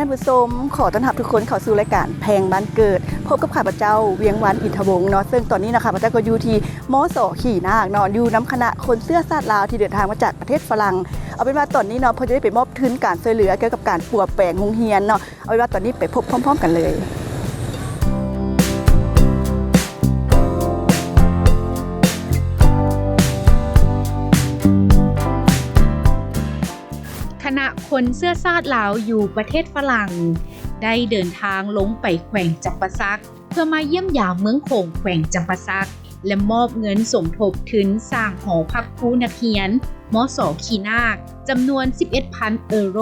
ທ່ານຜູ້ຊົມ, ຂໍຕ້ອນຮັບທຸກຄົນເຂົ້າສູ່ລາຍການແພງບ້ານເກີດ, ພົບກັບຂ້າພະເຈົ້າ ວຽງວັນ ອິນທະວົງ ເນາະ. ເຊິ່ງຕອນນີ້ນະ ຂ້າພະເຈົ້າກໍຢູ່ທີ່ ມສ ຂີ້ນາກ ເນາະ, ຢູ່ນຳຄະນະຄົນເຊື້ອຊາດລາວທີ່ເດີນທາງມາຈາກປະເທດຝຣັ່ງ. ເອົາເປັນວ່າຕອນນີ້ເນາະ ເພິ່ນຈະໄດ້ໄປມອບທຶນການຊ່ວຍເຫຼືອກ່ຽວກັບການປົວແປງໂຮງຮຽນເນາະ. ເອົາເປັນວ່າຕອນນີ້ໄປພົບພ້ອມໆກັນເລີຍ. ຄະນະຄົນເຊື້ອຊາດລາວຢູ່ປະເທດຝຣັ່ງ ໄດ້ເດີນທາງລົງໄປແຂວງຈຳປາສັກ ເພື່ອມາຢ້ຽມຢາມເມືອງໂຂງແຂວງຈຳປາສັກ ແລະ ມອບເງິນສົມທົບທຶນສ້າງຫໍພັກຄູນັກຮຽນ ມສ ຂີ້ນາກ ຈຳນວນສິບເອັດພັນເອີໂຣ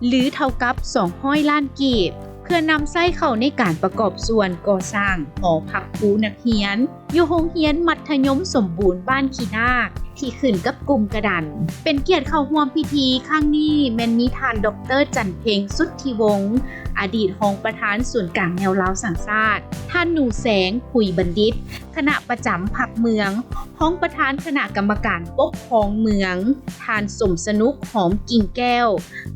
ຫຼື ເທົ່າກັບສອງຮ້ອຍລ້ານກີບ ເພື່ອນຳໃຊ້ເຂົ້າໃນການປະກອບສ່ວນກໍ່ສ້າງຫໍພັກຄູນັກຮຽນ ຢູ່ໂຮງຮຽນມັດທະຍົມສົມບູນບ້ານຂີ້ນາກ ທີ່ຂຶ້ນກັບກຸ່ມກະດັນ. ເປັນກຽດເຂົ້າຮ່ວມພິທີຄັ້ງນີ້ແມ່ນມີທ່ານ ດອກເຕີ ຈັນເພັງ ສຸດທິວົງ ອະດີດຮອງປະທານສູນກາງແນວລາວສ້າງຊາດ, ທ່ານ ໜູແສງ ຜຸຍບັນດິດ ຄະນະປະຈຳພັກເມືອງ, ຮອງປະທານຄະນະກຳມະການປົກຄອງເມືອງ, ທ່ານ ສົມສະໜຸກ ຫອມກິ່ງແກ້ວ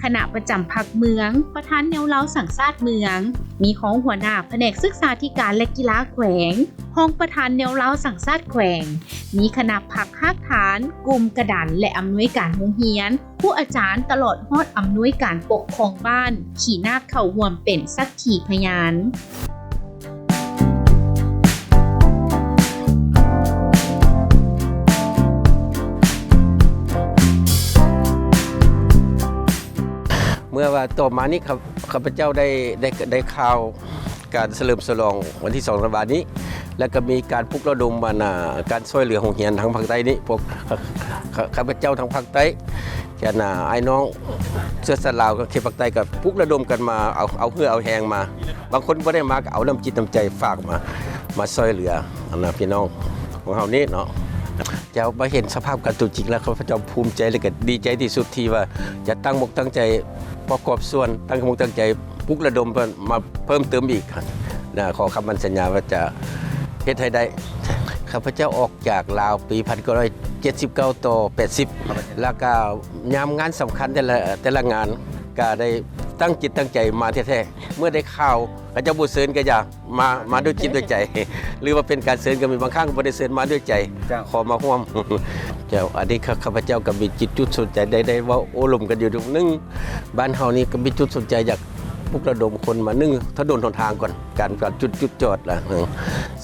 ຄະນະປະຈຳພັກເມືອງ, ປະທານແນວລາວສ້າງຊາດເມືອງ, ມີຮອງຫົວໜ້າພະແນກສຶກສາທິການ ແລະ ກິລາແຂວງ, ຮອງປະທານແນວລາວສ້າງຊາດແຂວງ, ມີຄະນະພັກຮາກຖານ, ກຸ່ມກະດັນ ແລະ ອຳນວຍການໂຮງຮຽນ, ຄູອາຈານ ຕະຫຼອດຮອດອຳນວຍການປົກຄອງບ້ານຂີ້ນາກເຂົ້າຮ່ວມເປັນສັກຂີພະຍານ. ເມື່ອວ່າຕໍ່ມານີ້ ຂ້າ ຂ້າພະເຈົ້າໄດ້ ໄດ້ ໄດ້ຂ່າວການສະເຫຼີມສະຫຼອງວັນທີສອງທັນວານີ້ ແລ້ວກໍມີການປຸກລະດົມ ອັນ ອາ ການຊ່ວຍເຫຼືອໂຮງຮຽນທາງພາກໃຕ້ນີ້ ພວກ ຂ້າ ຂ້າພະເຈົ້າທາງພາກໃຕ້ ອັນ ອາ ອ້າຍນ້ອງເຊື້ອຊາດລາວເຂດພາກໃຕ້ ກໍປຸກລະດົມກັນມາ ເອົາ ເອົາເຫື່ອເອົາແຮງມາ ບາງຄົນບໍ່ໄດ້ມາກໍເອົານ້ຳຈິດນ້ຳໃຈຝາກມາ ມາຊ່ວຍເຫຼືອ ອັນນະ ພີ່ນ້ອງຂອງເຮົານີ້ເນາະ. ເຈົ້າ ມາເຫັນສະພາບການຕົວຈິງແລ້ວ ຂ້າພະເຈົ້າພູມໃຈ ແລະ ກໍດີໃຈທີ່ສຸດທີ່ວ່າຈະຕັ້ງອົກຕັ້ງໃຈປະກອບສ່ວນ ຕັ້ງອົກຕັ້ງໃຈປຸກລະດົມເພິ່ນມາເພີ່ມເຕີມອີກນະ. ຂໍຄຳໝັ້ນສັນຍາວ່າຈະເຮັດໃຫ້ໄດ້. ຂ້າພະເຈົ້າອອກຈາກລາວປີພັນເກົ້າຮ້ອຍເຈັດສິບເກົ້າຕໍ່ແປດສິບ ແລ້ວກໍຍາມງານສຳຄັນແຕ່ລະ ແຕ່ລະງານ ກໍໄດ້ຕັ້ງຈິດຕັ້ງໃຈມາແທ້ໆ. ເມື່ອໄດ້ຂ່າວ ເຂົາເຈົ້າບໍ່ເຊີນກໍຢ່າ ມາ ມາດ້ວຍຈິດດ້ວຍໃຈ ຫຼືວ່າເປັນການເຊີນກໍມີ ບາງຄັ້ງບໍ່ໄດ້ເຊີນ ມາດ້ວຍໃຈ ເຈົ້າ ຂໍມາຮ່ວມ. ເຈົ້າ ອັນນີ້ຂ້າ ຂ້າພະເຈົ້າກໍມີຈິດຈຸດສົນໃຈ ໄດ້ ໄດ້ເວົ້າໂອ້ລົມກັນຢູ່ ໜຶ່ງ ບ້ານເຮົານີ້ກໍມີຈຸດສົນໃຈຢາກປຸກລະດົມຄົນມາ ໜຶ່ງ ຖະໜົນຫົນທາງກ່ອນ ການ ການຈຸດ ຈຸດຈອດລະ ເອີ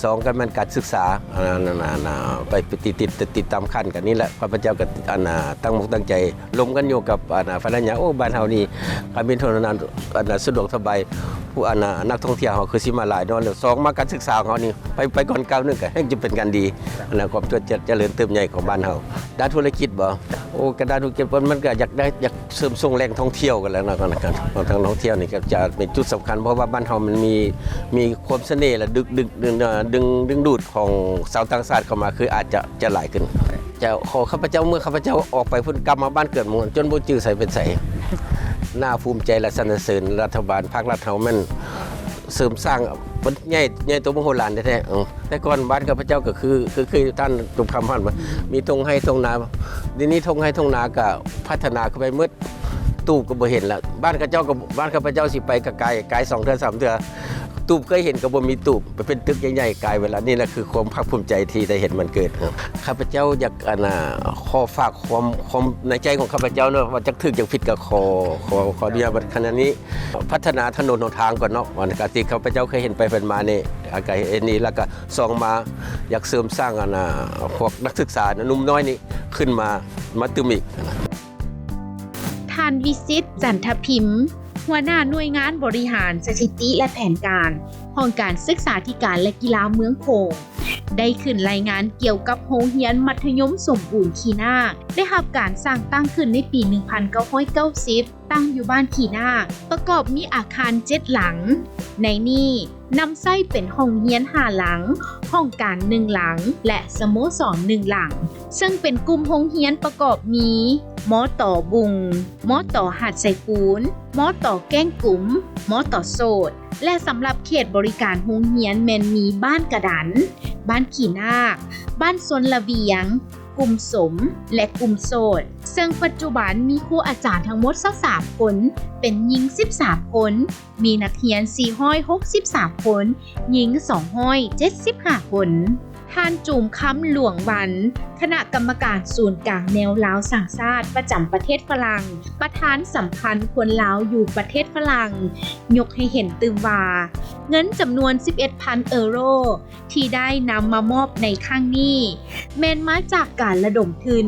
ສອງ ກໍແມ່ນການສຶກສາ ອັນ ອັນ ອັນ ໄປຕິດ ຕິດ ຕິດຕາມຂັ້ນກັນນີ້ແຫຼະ. ຂ້າພະເຈົ້າກໍ ອັນ ຕັ້ງອົກຕັ້ງໃຈ ລົມກັນຢູ່ກັບ ອັນ ພັນລະຍາ ໂອ້ ບ້ານເຮົານີ້ ຄັນມີຖະໜົນ ອັນ ສະດວກສະບາຍ ຜູ້ ອັນ ນັກທ່ອງທ່ຽວເຮົາຄືຊິມາຫຼາຍເນາະ. ແລ້ວສອງມາການສຶກສາຂອງເຮົານີ້ ໄປ ໄປກ່ອນກ້າວໜຶ່ງ ກໍແຮ່ງຈະເປັນການດີ ອັນ ຄວາມເຈ ຈະ ຈະເລີນເຕີບໃຫຍ່ຂອງບ້ານເຮົາ. ດ້ານທຸລະກິດບໍ່? ໂອ້ ກະດ້ານທຸລະກິດ ມັນ ມັນກໍຢາກໄດ້ ຢາກເສີມສົ່ງແຫຼ່ງທ່ອງທ່ຽວກັນແຫຼະເນາະ. ທາງທ່ອງທ່ຽວນີ້ກໍຈະເປັນຈຸດສຳຄັນ ເພາະວ່າບ້ານເຮົາມັນມີ ມີຄວາມສະເໜ່ ແລະ ດຶກ ດຶກ ດຶງ ດຶງ ດຶງດູດຂອງຊາວຕ່າງຊາດເຂົ້າມາ ຄືອາດຈະ ຈະຫຼາຍຂຶ້ນ. ເຈົ້າ ຂໍຂ້າພະເຈົ້າ ເມື່ອຂ້າພະເຈົ້າອອກໄປພຸ້ນ ກັບມາບ້ານເກີດເມືອງ ຈົນບໍ່ຈື່ໃສເປັນໃສ. ໜ້າພູມໃຈ ແລະ ສັນລະເສີນ ລັດຖະບານ ພາກລັດເຮົາແມ່ນເສີມສ້າງ ມັນໃຫຍ່ ໃຫຍ່ໂຕມະໂຫລານແທ້ໆ. ເອີ ແຕ່ກ່ອນບ້ານຂ້າພະເຈົ້າກໍຄື ຄື ຄືທ່ານຕຸມຄຳຜ່ານມາ ມີທົ່ງໄຮ່ທົ່ງນາ. ດຽວນີ້ທົ່ງໄຮ່ທົ່ງນາກໍພັດທະນາຂຶ້ນໄປໝົດ. ຕູບກໍບໍ່ເຫັນລະ. ບ້ານເຂົາເຈົ້າກໍ ບ້ານຂ້າພະເຈົ້າຊິໄປກໍກາຍ ກາຍສອງເທື່ອສາມເທື່ອ. ຕູບເຄີຍເຫັນກໍບໍ່ມີຕູບ ໄປເປັນຕຶກໃຫຍ່ໆກາຍໄປລະ. ນີ້ລະຄືຄວາມພາກພູມໃຈທີ່ໄດ້ເຫັນມັນເກີດ. ຂ້າພະເຈົ້າຢາກ ອັນ ນະ ຂໍຝາກຄວາມ ຄວາມໃນໃຈຂອງຂ້າພະເຈົ້າເນາະ ວ່າຈັກຖືກຈັກຜິດກໍຂໍ ຂໍ ຂໍອະນຸຍາດ ບັດຂະນະນີ້ ພັດທະນາຖະໜົນຫົນທາງກ່ອນເນາະ. ອັນການທີ່ຂ້າພະເຈົ້າເຄີຍເຫັນໄປເຫັນມານີ້ ອາກາເຫັນນີ້ ແລ້ວກໍສອງມາ ຢາກເສີມສ້າງ ອັນ ນະ ພວກນັກສຶກສາໜຸ່ມນ້ອຍນີ້ຂຶ້ນມາ ມາຕື່ມອີກ. ທ່ານ ວິສິດ ຈັນທະພິມ ຫົວໜ້າໜ່ວຍງານບໍລິຫານສະຖິຕິ ແລະ ແຜນການ ຫ້ອງການສຶກສາທິການ ແລະ ກິລາເມືອງໂຂງ ໄດ້ຂຶ້ນລາຍງານກ່ຽວກັບໂຮງຮຽນມັດທະຍົມສົມບູນຂີ້ນາກ ໄດ້ຮັບການສ້າງຕັ້ງຂຶ້ນໃນປີໜຶ່ງພັນເກົ້າຮ້ອຍເກົ້າສິບ ຕັ້ງຢູ່ບ້ານຂີ້ນາກ ປະກອບມີອາຄານເຈັດຫຼັງ. ໃນນີ້ ນຳໃຊ້ເປັນຫ້ອງຮຽນຫ້າຫຼັງ, ຫ້ອງການໜຶ່ງຫຼັງ ແລະ ສະໂມສອນໜຶ່ງຫຼັງ, ເຊິ່ງເປັນກຸ່ມໂຮງຮຽນປະກອບມີ ມຕ ບຸງ, ມຕ ຫາດຊາຍປູນ, ມຕ ແກ້ງກຸມ, ມຕ ໂສດ ແລະ ສຳລັບເຂດບໍລິການໂຮງຮຽນແມ່ນມີບ້ານກະດັນ, ບ້ານຂີ້ນາກ, ບ້ານຊົນລະວຽງ, ກຸ່ມສົມ ແລະ ກຸ່ມໂສດ. ເຊິ່ງປັດຈຸບັນມີຄູອາຈານທັງໝົດຊາວສາມຄົນ, ເປັນຍິງສິບສາມຄົນ, ມີນັກຮຽນສີ່ຮ້ອຍຫົກສິບສາມຄົນ, ຍິງສອງຮ້ອຍເຈັດສິບຫ້າຄົນ. ທ່ານ ຈູມຄຳ ຫຼວງວັນ, ຄະນະກຳມະການສູນກາງແນວລາວສ້າງຊາດປະຈຳປະເທດຝຣັ່ງ, ປະທານສຳພັນຄົນລາວຢູ່ປະເທດຝຣັ່ງ, ຍົກໃຫ້ເຫັນຕື່ມວ່າ ເງິນຈຳນວນສິບເອັດພັນເອີໂຣ ທີ່ໄດ້ນຳມາມອບໃນຄັ້ງນີ້ ແມ່ນມາຈາກການລະດົມທຶນ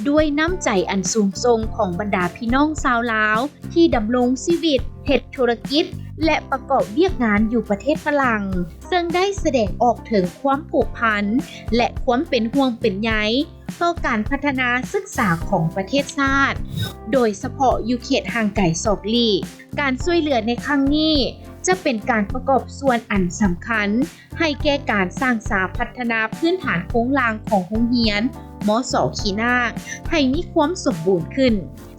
ດ້ວຍນ້ຳໃຈອັນສູງສົ່ງຂອງບັນດາພີ່ນ້ອງຊາວລາວ ທີ່ດຳລົງຊີວິດ, ເຮັດທຸລະກິດ ແລະ ປະກອບວຽກງານຢູ່ປະເທດຝຣັ່ງ, ເຊິ່ງໄດ້ສະແດງອອກເຖິງຄວາມຜູກພັນ ແລະ ຄວາມເປັນຫ່ວງເປັນໃຍຕໍ່ການພັດທະນາສຶກສາຂອງປະເທດຊາດ, ໂດຍສະເພາະຢູ່ເຂດຫ່າງໄກສອກຫຼີກ. ການຊ່ວຍເຫຼືອໃນຄັ້ງນີ້ ຈະເປັນການປະກອບສ່ວນອັນສຳຄັນ ໃຫ້ແກ່ການສ້າງສາພັດທະນາພື້ນຖານໂຄງລ່າງຂອງໂຮງຮຽນ ມສ ຂີ້ນາກ ໃຫ້ມີຄວາມສົມບູນຂຶ້ນ,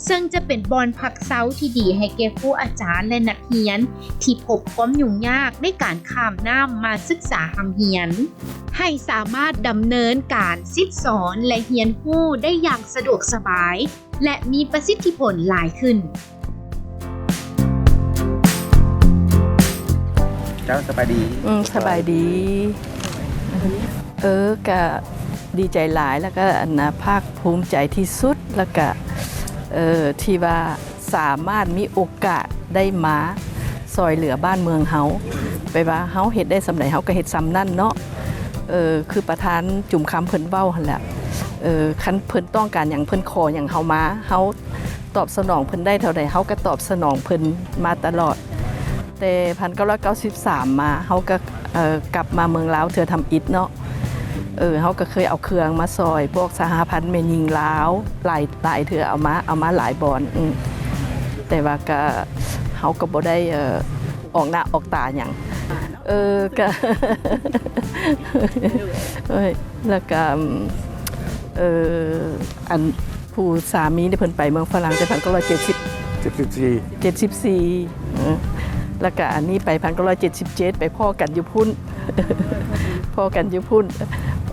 ເຊິ່ງຈະເປັນບ່ອນພັກເຊົາທີ່ດີໃຫ້ແກ່ຄູອາຈານ ແລະ ນັກຮຽນ ທີ່ພົບຄວາມຫຍຸ້ງຍາກໃນການຂ້າມນ້ຳມາສຶກສາຮ່ຳຮຽນ, ໃຫ້ສາມາດດຳເນີນການສິດສອນ ແລະ ຮຽນຮູ້ໄດ້ຢ່າງສະດວກສະບາຍ ແລະ ມີປະສິດທິຜົນຫຼາຍຂຶ້ນ. ເຈົ້າ ສະບາຍດີ. ອືມ ສະບາຍດີ. ເອີ ກະດີໃຈຫຼາຍ ແລ້ວກະ ອັນນະ ພາກພູມໃຈທີ່ສຸດ ແລ້ວກະ ເອີ ທີ່ວ່າສາມາດມີໂອກາດໄດ້ມາຊ່ອຍເຫຼືອບ້ານເມືອງເຮົາ. ແປວ່າເຮົາເຮັດໄດ້ສ່ຳໃດ ເຮົາກະເຮັດສ່ຳນັ້ນເນາະ. ເອີ ຄືປະທານຈຸມຄຳເພິ່ນເວົ້າຫັ້ນແຫຼະ. ເອີ ຄັນເພິ່ນຕ້ອງການຫຍັງ ເພິ່ນຂໍຫຍັງເຮົາມາ ເຮົາຕອບສະໜອງເພິ່ນໄດ້ເທົ່າໃດ ເຮົາກະຕອບສະໜອງເພິ່ນມາຕະຫຼອດ. ແຕ່ພັນເກົ້າຮ້ອຍເກົ້າສິບສາມມາ ເຮົາກະ ເອີ ກັບມາເມືອງລາວເທື່ອທຳອິດເນາະ. ເອີ ເຮົາກະເຄີຍເອົາເຄື່ອງມາຊ່ອຍພວກສະຫະພັນແມ່ຍິງລາວຫຼາຍ ຫຼາຍເທື່ອ ເອົາມາ ເອົາມາຫຼາຍບ່ອນ. ອືມ ແຕ່ວ່າກະ ເຮົາກະບໍ່ໄດ້ ເອີ ອອກໜ້າອອກຕາຫຍັງ. ເອີ ກະ ເອີຍ ແລ້ວກະ ເອີ ອັນ ຜູ້ສາມີນີ້ເພິ່ນໄປເມືອງຝຣັ່ງແຕ່ພັນເກົ້າຮ້ອຍເຈັດສິບ ເຈັດສິບສີ່ ເຈັດສິບສີ່ ເອີ ແລ້ວກະອັນນີ້ໄປພັນເກົ້າຮ້ອຍເຈັດສິບເຈັດ ໄປພໍ້ກັນຢູ່ພຸ້ນ ພໍ້ກັນຢູ່ພຸ້ນ.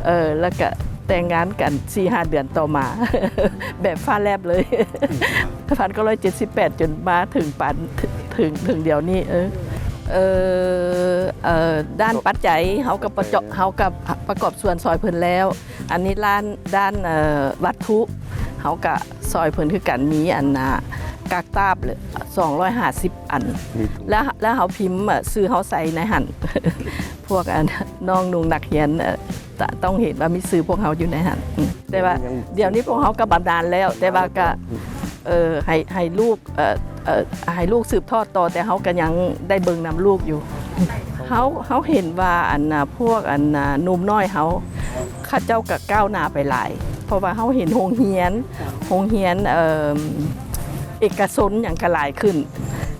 ເອີ ແລ້ວກະແຕ່ງງານກັນສີ່ຫ້າເດືອນຕໍ່ມາ ແບບຟ້າແລບເລີຍ ພັນເກົ້າຮ້ອຍເຈັດສິບແປດ ຈົນມາເຖິງປານ ເຖິງ ເຖິງດຽວນີ້. ເອີ ເອີ ເອີ ດ້ານປັດໄຈ ເຮົາກະປະເຈາະ ເຮົາກະປະກອບສ່ວນຊ່ອຍເພິ່ນແລ້ວ. ອັນນີ້ດ້ານ ດ້ານ ເອີ ວັດຖຸ ເຮົາກະຊ່ອຍເພິ່ນຄືກັນ ມີອັນນະ ກາກຕາບ ສອງຮ້ອຍຫ້າສິບອັນ ແລ້ວ ແລ້ວເຮົາພິມ ເອີ ຊື່ເຮົາໃສ່ໃນຫັ້ນ ພວກອັນ ນ້ອງນຸ່ງນັກຮຽນ ເອີ ຕ້ອງເຫັນວ່າມີຊື່ພວກເຮົາຢູ່ໃນຫັ້ນ. ອືມ ແຕ່ວ່າດຽວນີ້ພວກເຮົາກະບຳນານແລ້ວ ແຕ່ວ່າກະ ເອີ ໃຫ້ ໃຫ້ລູກ ເອີ ເອີ ໃຫ້ລູກສືບທອດຕໍ່ ແຕ່ເຮົາກະຍັງໄດ້ເບິ່ງນຳລູກຢູ່. ເຮົາ ເຮົາເຫັນວ່າອັນນະ ພວກອັນນະ ໜຸ່ມນ້ອຍເຮົາ ເຂົາເຈົ້າກະກ້າວໜ້າໄປຫຼາຍ ເພາະວ່າເຮົາເຫັນໂຮງຮຽນ ໂຮງຮຽນ ເອີ ເອກະຊົນຫຍັງກະຫຼາຍຂຶ້ນ.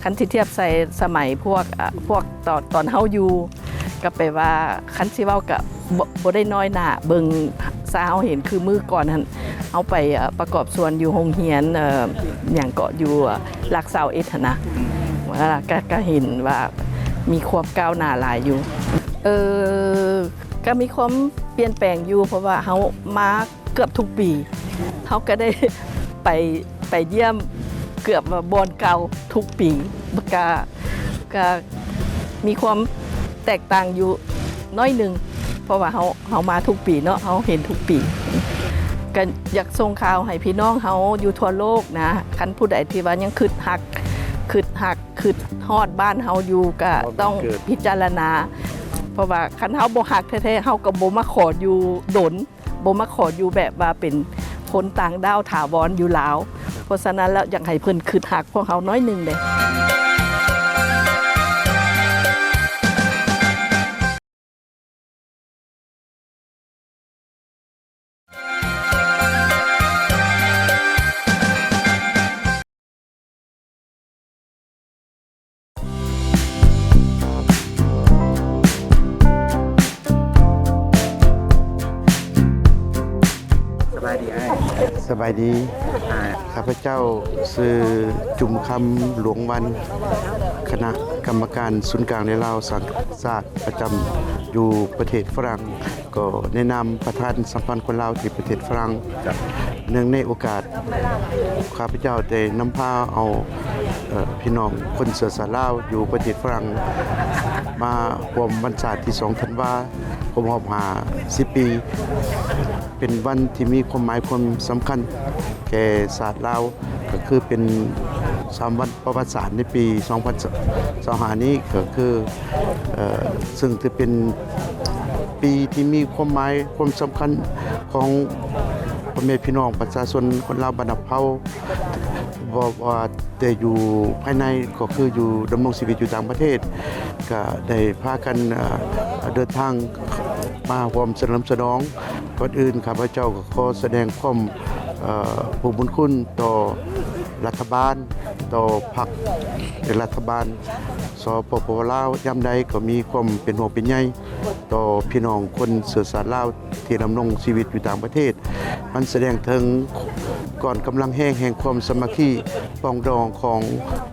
ຄັນຊິທຽບໃສ່ສະໄໝພວກ ອາ ພວກຕອນ ຕອນເຮົາຢູ່ ກະແປວ່າ ຄັນຊິເວົ້າກະບໍ່ ບໍ່ໄດ້ນ້ອຍໜ້າ ເບິ່ງ ຊາເຮົາເຫັນຄືມື້ກ່ອນຫັ້ນ ເຮົາໄປ ເອີ ປະກອບສ່ວນຢູ່ໂຮງຮຽນ ເອີ ຫຍັງເກາະ ຢູ່ຫຼັກຊາວເອັດຫັ້ນນະ ກະ ກະເຫັນວ່າມີຄວາມກ້າວໜ້າຫຼາຍຢູ່. ເອີ ກະມີຄວາມປ່ຽນແປງຢູ່ ເພາະວ່າເຮົາມາ ເກືອບທຸກປີ ເຮົາກະໄດ້ໄປ ໄປຢ້ຽມເກືອບວ່າບ່ອນເກົ່າທຸກປີ ກະ ກະມີຄວາມແຕກຕ່າງຢູ່ໜ້ອຍໜຶ່ງ ເພາະວ່າເຮົາ ເຮົາມາທຸກປີເນາະ ເຮົາເຫັນທຸກປີ. ກະຢາກສົ່ງຂ່າວໃຫ້ພີ່ນ້ອງເຮົາຢູ່ທົ່ວໂລກນະ ຄັນຜູ້ໃດທີ່ວ່າຍັງຄຶດຮັກ ຄຶດຮັກ ຄຶດຮອດບ້ານເຮົາຢູ່ ກະຕ້ອງພິຈາລະນາ ເພາະວ່າຄັນເຮົາບໍ່ຮັກແທ້ໆ ເຮົາກະບໍ່ມາຂໍຢູ່ດົນ ບໍ່ມາຂໍຢູ່ແບບວ່າເປັນຄົນຕ່າງດ້າວຖາວອນຢູ່ລາວ. ເພາະສະນັ້ນແລ້ວ ຢາກໃຫ້ເພິ່ນຄຶດຮັກພວກເຮົາໜ້ອຍໜຶ່ງເດ້. ສະບາຍດີອ້າຍ. ສະບາຍດີ. ອາ ຂ້າພະເຈົ້າຊື່ ຈຸມຄຳ ຫຼວງວັນ ຄະນະກຳມະການສູນກາງແນວລາວສ້າງຊາດປະຈຳຢູ່ປະເທດຝຣັ່ງ ກໍໃນນາມປະທານສຳພັນຄົນລາວທີ່ປະເທດຝຣັ່ງ ເຈົ້າ ເນື່ອງໃນໂອກາດ ຂ້າພະເຈົ້າໄດ້ນຳພາເອົາ ເອີ ພີ່ນ້ອງຄົນເຊື້ອຊາດລາວຢູ່ປະເທດຝຣັ່ງ ມາຮ່ວມວັນຊາດທີສອງທັນວາ ຄົບຮອບຫ້າສິບປີ ເປັນວັນທີ່ມີຄວາມໝາຍຄວາມສຳຄັນແກ່ຊາດລາວ ກໍຄືເປັນສາມວັນປະຫວັດສາດໃນປີສອງພັນຊາວຫ້ານີ້ ກໍຄື ເອີ ເຊິ່ງຖືເປັນປີທີ່ມີຄວາມໝາຍຄວາມສຳຄັນຂອງພໍ່ແມ່ພີ່ນ້ອງປະຊາຊົນຄົນລາວບັນດາເຜົ່າ ບໍ່ວ່າແຕ່ຢູ່ພາຍໃນ ກໍຄືຢູ່ດຳລົງຊີວິດຢູ່ຕ່າງປະເທດ ກະໄດ້ພາກັນ ເອີ ເດີນທາງມາຮ່ວມສະເຫຼີມສະຫຼອງ. ກ່ອນອື່ນ ຂ້າພະເຈົ້າກໍຂໍສະແດງຄວາມ ເອີ ຜູ້ບຸນຄຸນຕໍ່ລັດຖະບານ, ຕໍ່ພັກ ແລະ ລັດຖະບານ ສປປ ລາວ ຍາມໃດກໍມີຄວາມເປັນຫ່ວງເປັນໃຍຕໍ່ພີ່ນ້ອງຄົນເຊື້ອຊາດລາວ ທີ່ດຳລົງຊີວິດຢູ່ຕ່າງປະເທດ. ມັນສະແດງເຖິງກ້ອນກຳລັງແຮງແຫ່ງຄວາມສາມັກຄີປອງດອງຂອງ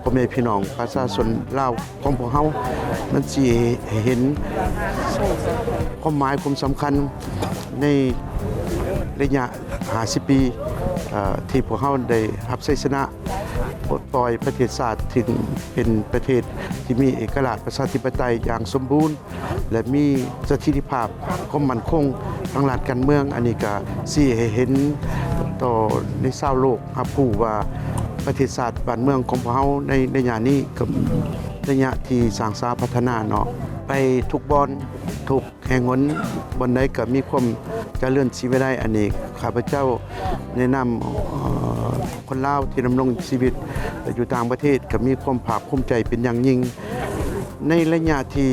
ພໍ່ແມ່ພີ່ນ້ອງປະຊາຊົນລາວຂອງພວກເຮົາ. ມັນຊິໃຫ້ເຫັນຄວາມໝາຍຄວາມສຳຄັນໃນໄລຍະຫ້າສິບປີ ເອີ ທີ່ພວກເຮົາໄດ້ຮັບໄຊຊະນະ ປົດປ່ອຍປະເທດຊາດ ຊຶ່ງເປັນປະເທດທີ່ມີເອກະລາດປະຊາທິປະໄຕຢ່າງສົມບູນ ແລະ ມີສະຖິດທິພາບຄວາມໝັ້ນຄົງທາງດ້ານການເມືອງ. ອັນນີ້ກະຊີ້ໃຫ້ເຫັນຕໍ່ໃນຊາວໂລກຮັບຮູ້ວ່າ ປະເທດຊາດບ້ານເມືອງຂອງພວກເຮົາໃນໄລຍະນີ້ ກໍໄລຍະທີ່ສ້າງສາພັດທະນາເນາະ ໄປທຸກບ່ອນທຸກແຫ່ງຫົນ ບ່ອນໃດກໍມີຄວາມຈະເລີນສີວິໄລ. ອັນນີ້ຂ້າພະເຈົ້າໃນນາມ ເອີ ຄົນລາວທີ່ດຳລົງຊີວິດຢູ່ຕ່າງປະເທດ ກໍມີຄວາມພາກພູມໃຈເປັນຢ່າງຍິ່ງ. ໃນໄລຍະທີ່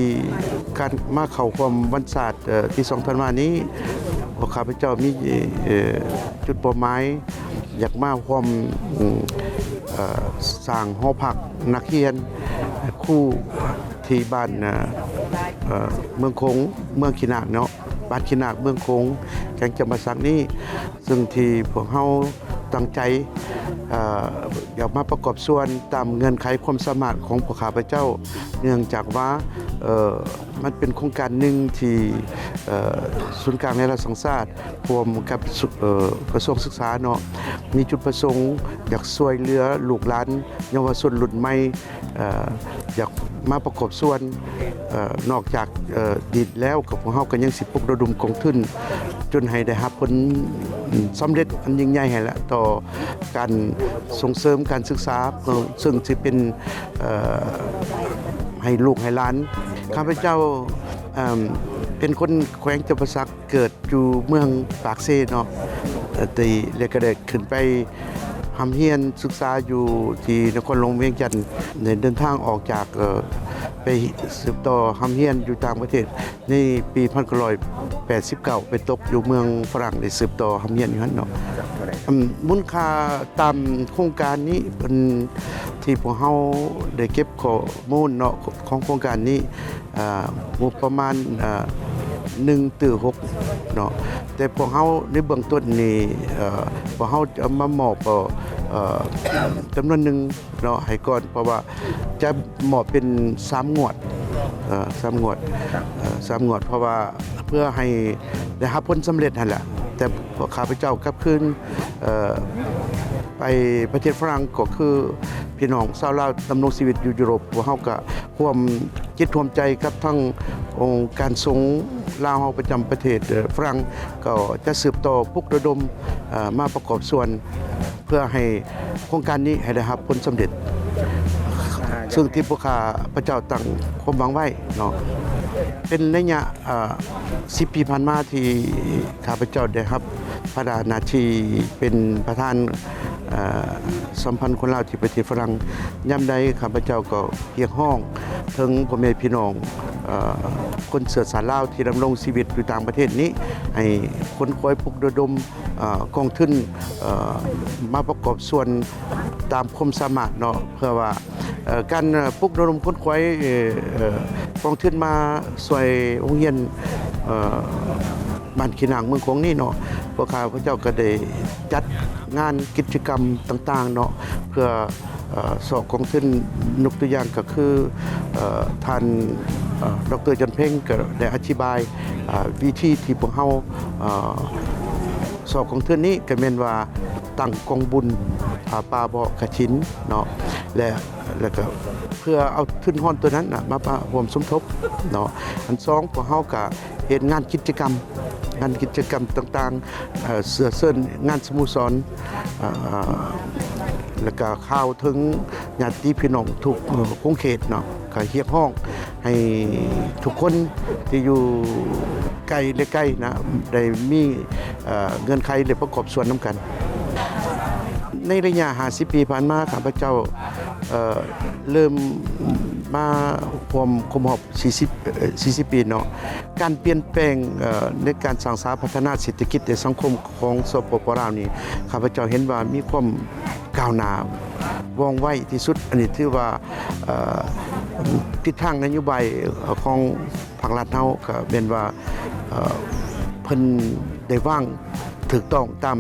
ການມາເຂົ້າຮ່ວມວັນຊາດ ເອີ ທີສອງທັນວານີ້ ພວກຂ້າພະເຈົ້າມີ ເອີ ຈຸດເປົ້າໝາຍຢາກມາຮ່ວມ ເອີ ສ້າງຫໍພັກນັກຮຽນ ຄູທີ່ບ້ານ ເອີ ເມືອງໂຂງ ເມືອງຂີ້ນາກເນາະ ບ້ານຂີ້ນາກ ເມືອງໂຂງ ແຂວງຈຳປາສັກນີ້ ເຊິ່ງທີ່ພວກເຮົາຕັ້ງໃຈ ເອີ ຢາກມາປະກອບສ່ວນຕາມເງື່ອນໄຂຄວາມສາມາດຂອງພວກຂ້າພະເຈົ້າ ເນື່ອງຈາກວ່າ ເອີ ມັນເປັນໂຄງການໜຶ່ງທີ່ ເອີ ສູນກາງແລະລັດສັງຊາດ ຮ່ວມກັບ ເອີ ກະຊວງສຶກສາເນາະ ມີຈຸດປະສົງຢາກຊ່ວຍເຫຼືອລູກຫຼານເຍົາວະຊົນລຸ້ນໃໝ່ ເອີ ຢາກມາປະກອບສ່ວນ ເອີ ນອກຈາກ ເອີ ດີດແລ້ວ ກໍພວກເຮົາກໍຍັງຊິປຸກລະດົມກອງທຶນ ຈົນໃຫ້ໄດ້ຮັບຜົນສຳເລັດອັນຍິ່ງໃຫຍ່ຫັ້ນແຫຼະ ຕໍ່ການສົ່ງເສີມການສຶກສາ ເຊິ່ງຊິເປັນ ເອີ ໃຫ້ລູກໃຫ້ຫຼານ. ຂ້າພະເຈົ້າ ເອີ ເປັນຄົນແຂວງຈຳປາສັກ ເກີດຢູ່ເມືອງປາກເຊເນາະ ເອີ ແລ້ວກໍໄດ້ຂຶ້ນໄປຮ່ຳຮຽນສຶກສາຢູ່ທີ່ນະຄອນຫຼວງວຽງຈັນ ໄດ້ເດີນທາງອອກຈາກ ເອີ ໄປສືບຕໍ່ຮ່ຳຮຽນຢູ່ຕ່າງປະເທດ ໃນປີພັນເກົ້າຮ້ອຍແປດສິບເກົ້າ ໄປຕົກຢູ່ເມືອງຝຣັ່ງ ໄດ້ສືບຕໍ່ຮ່ຳຮຽນຢູ່ຫັ້ນເນາະ. ອາ ມູນຄ່າຕາມໂຄງການນີ້ ເພິ່ນ ທີ່ພວກເຮົາໄດ້ເກັບຂໍ້ມູນເນາະ ຂອງໂຄງການນີ້ ເອີ ງົບປະມານ ເອີ ໜຶ່ງຕື້ຫົກເນາະ ແຕ່ພວກເຮົາໃນເບື້ອງຕົ້ນນີ້ ເອີ ພວກເຮົາຈະເອົາມາມອບ ເອີ ຈຳນວນໜຶ່ງເນາະ ໃຫ້ກ່ອນ ເພາະວ່າຈະມອບເປັນສາມງວດ ເອີ ສາມງວດ ເອີ ສາມງວດ ເພາະວ່າເພື່ອໃຫ້ໄດ້ຮັບຜົນສຳເລັດຫັ້ນແຫຼະ ແຕ່ພວກຂ້າພະເຈົ້າກັບຄືນ ເອີ ໄປປະເທດຝຣັ່ງ ກໍຄືພີ່ນ້ອງຊາວລາວດຳລົງຊີວິດຢູ່ຢູໂຣບ ພວກເຮົາກໍຮ່ວມຈິດຮ່ວມໃຈກັບທາງອົງການສົງລາວເຮົາປະຈຳປະເທດ ເອີ ຝຣັ່ງ ກໍຈະສືບຕໍ່ປຸກລະດົມ ເອີ ມາປະກອບສ່ວນ ເພື່ອໃຫ້ໂຄງການນີ້ໃຫ້ໄດ້ຮັບຜົນສຳເລັດ ເຊິ່ງທີ່ພວກຂ້າພະເຈົ້າຕັ້ງຄວາມຫວັງໄວ້ເນາະ ເປັນໄລຍະ ເອີ ສິບປີຜ່ານມາທີ່ຂ້າພະເຈົ້າໄດ້ຮັບພາລະໜ້າທີ່ເປັນປະທານ ເອີ ສຳພັນຄົນລາວທີ່ປະເທດຝຣັ່ງ ຍາມໃດຂ້າພະເຈົ້າກໍຮຽກຮ້ອງເຖິງພໍ່ແມ່ພີ່ນ້ອງ ເອີ ຄົນເຊື້ອຊາດລາວທີ່ດຳລົງຊີວິດຢູ່ຕ່າງປະເທດນີ້ ໃຫ້ຂົນຂວາຍປຸກລະດົມ ເອີ ກອງທຶນ ເອີ ມາປະກອບສ່ວນຕາມຄວາມສາມາດເນາະ ເພື່ອວ່າ ເອີ ການ ເອີ ປຸກລະດົມຂົນຂວາຍ ເອີ ເອີ ກອງທຶນມາຊ່ວຍໂຮງຮຽນ ເອີ ບ້ານຂີ້ນາກເມືອງໂຂງນີ້ເນາະ ພວກຂ້າພະເຈົ້າກໍໄດ້ຈັດງານກິດຈະກຳຕ່າງໆເນາະ ເພື່ອ ເອີ ຊອກກອງທຶນ ຍົກຕົວຢ່າງກໍຄື ເອີ ທ່ານ ເອີ ດອກເຕີ ຈັນເພັງ ກໍໄດ້ອະທິບາຍ ເອີ ວິທີທີ່ພວກເຮົາ ເອີ ສອກຂອງທຶນນີ້ກໍແມ່ນວ່າຕັ້ງກອງບຸນຜ້າປ່າເບາະກະຖິນເນາະ ແລະ ແລ້ວກໍເພື່ອເອົາທຶນຮອນຕົວນັ້ນນະມາ ມາຮ່ວມສົມທົບເນາະ. ອັນສອງ ພວກເຮົາກໍເຮັດງານກິດຈະກຳ ງານກິດຈະກຳຕ່າງໆ ເອີ ເຊື້ອເຊີນງານສະໂມສອນ ເອີ ແລ້ວກໍຂ່າວເຖິງຍາດຕິພີ່ນ້ອງທຸກ ເອີ ຂົງເຂດເນາະ ກໍຮຽກຮ້ອງໃຫ້ທຸກຄົນທີ່ຢູ່ໃກ້ ແລະ ໃກ້ນະ ໄດ້ມີ ເອີ ເງື່ອນໄຂ ແລະ ປະກອບສ່ວນນຳກັນ. ໃນໄລຍະຫ້າສິບປີຜ່ານມາ ຂ້າພະເຈົ້າ ເອີ ເລີ່ມມາຮ່ວມຄົບຮອບ ສີ່ສິບ ເອີ ສີ່ສິບປີເນາະ ການປ່ຽນແປງ ເອີ ໃນການສ້າງສາພັດທະນາເສດຖະກິດ ແລະ ສັງຄົມຂອງ ສປປ ລາວນີ້ ຂ້າພະເຈົ້າເຫັນວ່າມີຄວາມກ້າວໜ້າວ່ອງໄວທີ່ສຸດ. ອັນນີ້ຖືວ່າ ເອີ ທິດທາງນະໂຍບາຍຂອງພາກລັດເຮົາກໍແມ່ນວ່າ ເອີ ເພິ່ນໄດ້ວາງຖືກຕ້ອງຕາມ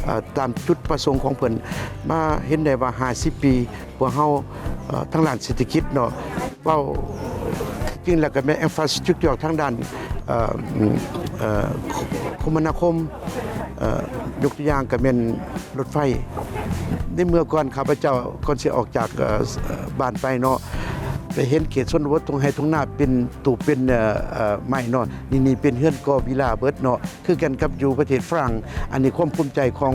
ເອີ ຕາມຈຸດປະສົງຂອງເພິ່ນ. ມາເຫັນໄດ້ວ່າຫ້າສິບປີ ພວກເຮົາ ເອີ ທາງດ້ານເສດຖະກິດເນາະ ເວົ້າຈິງແລ້ວກໍແມ່ນ infrastructure ທາງດ້ານ ເອີ ເອີ ຄົມມະນາຄົມ ເອີ ຍົກຕົວຢ່າງກໍແມ່ນລົດໄຟ. ໃນເມື່ອກ່ອນຂ້າພະເຈົ້າ ກ່ອນຊິອອກຈາກ ເອີ ບ້ານໄປເນາະ ໄປເຫັນເຂດຊົນນະບົດ ທົ່ງໄຮ່ທົ່ງນາເປັນຕູບເປັນ ເອີ ເອີ ໄມ້ເນາະ. ນີ້ ນີ້ເປັນເຮືອນກໍວິລາເບິດເນາະ. ຄືກັນກັບຢູ່ປະເທດຝຣັ່ງ. ອັນນີ້ຄວາມພູມໃຈຂອງ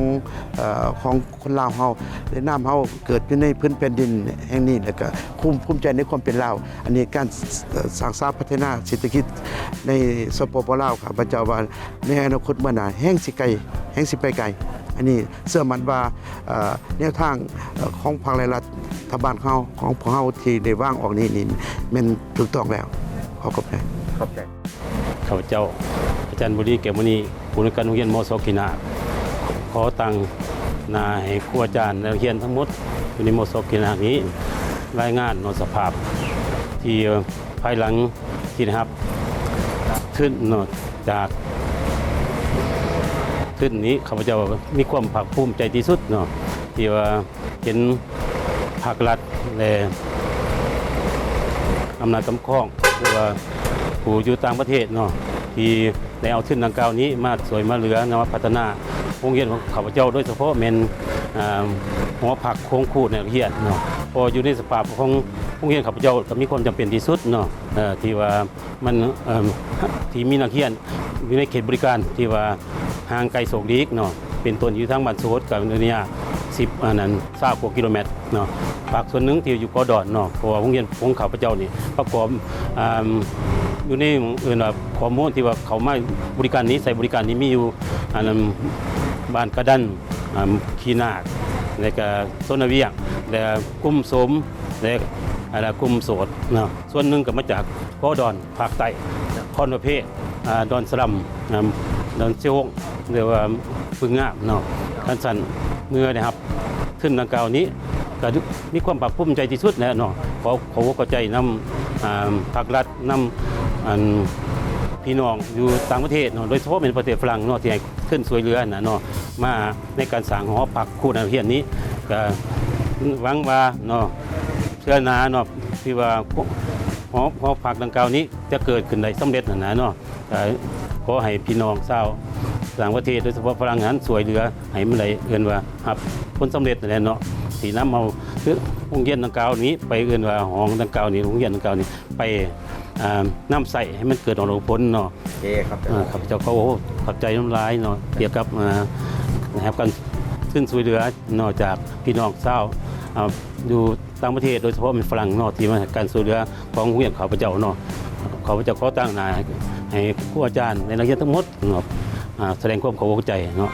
ເອີ ຂອງຄົນລາວເຮົາ ແລະ ນາມເຮົາເກີດຢູ່ໃນພື້ນແຜ່ນດິນແຫ່ງນີ້ ແລ້ວກະພູມ ພູມໃຈໃນຄວາມເປັນລາວ. ອັນນີ້ການ ເອີ ສ້າງສາພັດທະນາເສດຖະກິດໃນ ສປປ ລາວ ຂ້າພະເຈົ້າວ່າໃນອະນາຄົດເບື້ອງໜ້າແຮ່ງຊິໄກ ແຮ່ງຊິໄປໄກ. ອັນນີ້ເຊື່ອໝັ້ນວ່າ ເອີ ແນວທາງ ເອີ ຂອງພາກລັດຖະບານເຮົາ ຂອງພວກເຮົາທີ່ໄດ້ວາງອອກນີ້ ນີ້ແມ່ນຖືກຕ້ອງແລ້ວ. ຂໍຂອບໃຈ. ຂອບໃຈ. ຂ້າພະເຈົ້າ ອາຈານບຸນມີ ແກ້ວມະນີ ຜູ້ອຳນວຍການໂຮງຮຽນ ມສ ຂີ້ນາກ ຂໍຕັ້ງໜ້າໃຫ້ຄູອາຈານ ແລະ ນັກຮຽນທັງໝົດຢູ່ໃນ ມສ ຂີ້ນາກນີ້ ລາຍງານເນາະ ສະພາບທີ່ພາຍຫຼັງທີ່ໄດ້ຮັບທຶນເນາະ ຈາກທຶນນີ້ ຂ້າພະເຈົ້າມີຄວາມພາກພູມໃຈທີ່ສຸດເນາະ ທີ່ວ່າ ເຫັນພາກລັດ ແລະ ອຳນາດກຳຄອງ ຫຼືວ່າຜູ້ຢູ່ຕ່າງປະເທດເນາະ ທີ່ໄດ້ເອົາທຶນດັ່ງກ່າວນີ້ມາຊ່ວຍມາເຫຼືອເນາະ ມາພັດທະນາໂຮງຮຽນຂອງຂ້າພະເຈົ້າ ໂດຍສະເພາະແມ່ນ ອາ ຫໍພັກໂຮງຄູນັກຮຽນເນາະ ເພາະຢູ່ໃນສະພາບຂອງໂຮງຮຽນຂ້າພະເຈົ້າ ກໍມີຄວາມຈຳເປັນທີ່ສຸດເນາະ ເອີ ທີ່ວ່າ ມັນ ເອີ ທີ່ມີນັກຮຽນຢູ່ໃນເຂດບໍລິການທີ່ວ່າຫ່າງໄກໂສກຫຼີກເນາະ ເປັນຕົ້ນຢູ່ທາງບ້ານໂສດ ກໍໃນໄລຍະສິບ ອັນນັ້ນ ຊາວກວ່າກິໂລແມັດເນາະ. ພາກສ່ວນໜຶ່ງທີ່ຢູ່ເກາະດອນເນາະ ເພາະວ່າໂຮງຮຽນຂອງຂ້າພະເຈົ້ານີ້ປະກອບ ອາ ຢູ່ໃນ ເອີ້ນວ່າຂໍ້ມູນທີ່ວ່າເຂົ້າມາບໍລິການນີ້ ໃຊ້ບໍລິການນີ້ມີຢູ່ ອັນນັ້ນ ບ້ານກະດັນ ອາ ຂີ້ນາກ ແລະກະໂຊນນາວຽງ ແລະ ກຸ່ມໂສມ ແລະ ອັນນັ້ນ ກຸ່ມໂສດເນາະ. ສ່ວນໜຶ່ງກໍມາຈາກເກາະດອນ ພາກໃຕ້ ຄອນປະເພດ ອາ ດອນສະລຳ ອາ ດອນເຊໂຮງ ຫຼືວ່າປຶງງາມເນາະ. ຄັນຊັ້ນ ເມື່ອໄດ້ຮັບທຶນດັ່ງກ່າວນີ້ ກໍມີຄວາມພາກພູມໃຈທີ່ສຸດແຫຼະເນາະ. ຂໍ ຂໍຂອບໃຈນຳ ອາ ພາກລັດ ນຳ ອັນ ພີ່ນ້ອງຢູ່ຕ່າງປະເທດເນາະ ໂດຍສະເພາະແມ່ນປະເທດຝຣັ່ງເນາະ ທີ່ໃຫ້ທຶນຊ່ວຍເຫຼືອຫັ້ນນະເນາະ ມາໃນການສ້າງຫໍພັກຄູນັກຮຽນນີ້. ກໍຫວັງວ່າເນາະ ເທື່ອໜ້າເນາະ ທີ່ວ່າຫໍ ຫໍພັກດັ່ງກ່າວນີ້ ຈະເກີດຂຶ້ນໄດ້ສຳເລັດຫັ້ນນະເນາະ. ກໍຂໍໃຫ້ພີ່ນ້ອງຊາວຕ່າງປະເທດ ໂດຍສະເພາະຝຣັ່ງຫັ້ນ ຊ່ວຍເຫຼືອໃຫ້ມັນໄດ້ ເອີ້ນວ່າຮັບຜົນສຳເລັດນັ້ນແຫຼະເນາະ ທີ່ນຳເອົາໂຮງຮຽນດັ່ງກ່າວນີ້ໄປ ເອີ້ນວ່າຫ້ອງດັ່ງກ່າວນີ້ ໂຮງຮຽນດັ່ງກ່າວນີ້ໄປ ອາ ນຳໃຊ້ໃຫ້ມັນເກີດອອກດອກຜົນເນາະ. ໂອເຄ ຂອບໃຈ. ອາ ຂ້າພະເຈົ້າກໍ ໂອ້ ຂອບໃຈນຳຫຼາຍເນາະ ກ່ຽວກັບ ອາ ໄດ້ຮັບການທຶນຊ່ວຍເຫຼືອເນາະ ຈາກພີ່ນ້ອງຊາວ ອາ ຢູ່ ຕ່າງປະເທດ ໂດຍສະເພາະແມ່ນຝຣັ່ງເນາະ ທີ່ມາໃຫ້ການຊ່ວຍເຫຼືອຂອງໂຮງຮຽນຂ້າພະເຈົ້າເນາະ. ຂ້າພະເຈົ້າຂໍຕັ້ງໜ້າໃຫ້ຄູອາຈານ ແລະ ນັກຮຽນທັງໝົດເນາະ ອາ ສະແດງຄວາມຂອບອົກຂອບໃຈເນາະ.